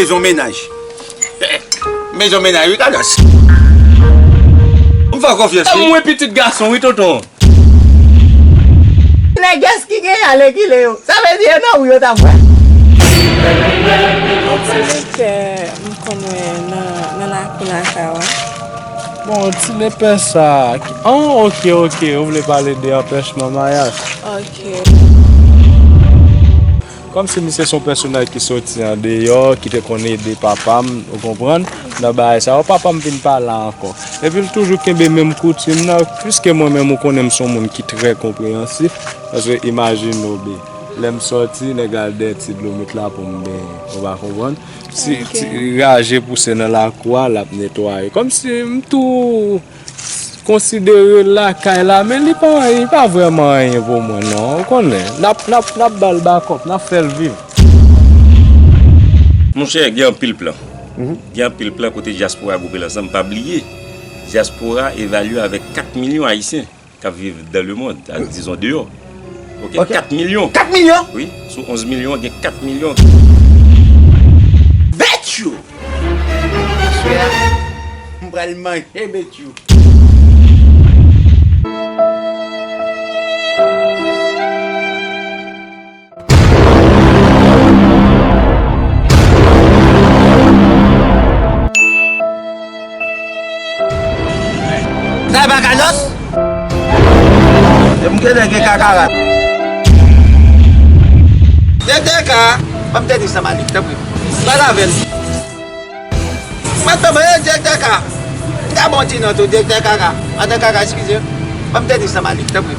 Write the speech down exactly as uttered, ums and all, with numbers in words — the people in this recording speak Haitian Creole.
Mezon mennaj. Mezon mennaj, wi, Kalas. M fè w konfyans, wi. Mwen pitit gason, wi, tonton. Nègès ki gen ale ki le yo. Sa vle di e nan ou yo ta fè. Ti lepè m konn wè nan, nan lakou lakay ou a. Bon, ti lepè sa. An, ok, ok. Ou vle pale de anpèchman mayaj? Ok. Kòmsi misye se yon pèsonaj ki soti andeyò, ki te konn ede papa m, ou konprann, nan bagay sa yo, papa m vin pa la ankò. Epi l toujou kenbe menm koutim nan, piske mwen menm ou konnen m se yon moun ki trè konpreyansif, paske imajine w byen, lè m sòti, nèg al dèyè ti dlo mit la pou m benyen, ou pa konprann? Si, ok, ti raje pouse nan lakou a, l ap netwaye. Kòmsi m tou konsidere lakay la, men li pa, li pa vrèman anyen pou mwen, non. Ou konnen, n ap, n ap, n ap ba l bakòp, n ap fè l viv. Monchè, gen anpil plan. Mhm. Gen anpil plan kote dyaspora gwoupe l ansanm. Pa bliye, dyaspora evalye avèk kat milyon Ayisyen k ap viv dans le monde, a, dizon deyò. Ok, ok. Kat milyon. Kat milyon? Wi, sou onz milyon, gen kat milyon. Bèt yo! Aswè a, m pral manje bèt yo. Sa e pa Kalos? E m genlè gen kakarat. Direktè K, ban m tèt li Sanmalik, tanpri. Pale avè l. Mwen tonbe, direktè K. M ta bon ti non tou, direktè K K. Madan K K, eskize. Ban m tèt li Sanmalik, tanpri.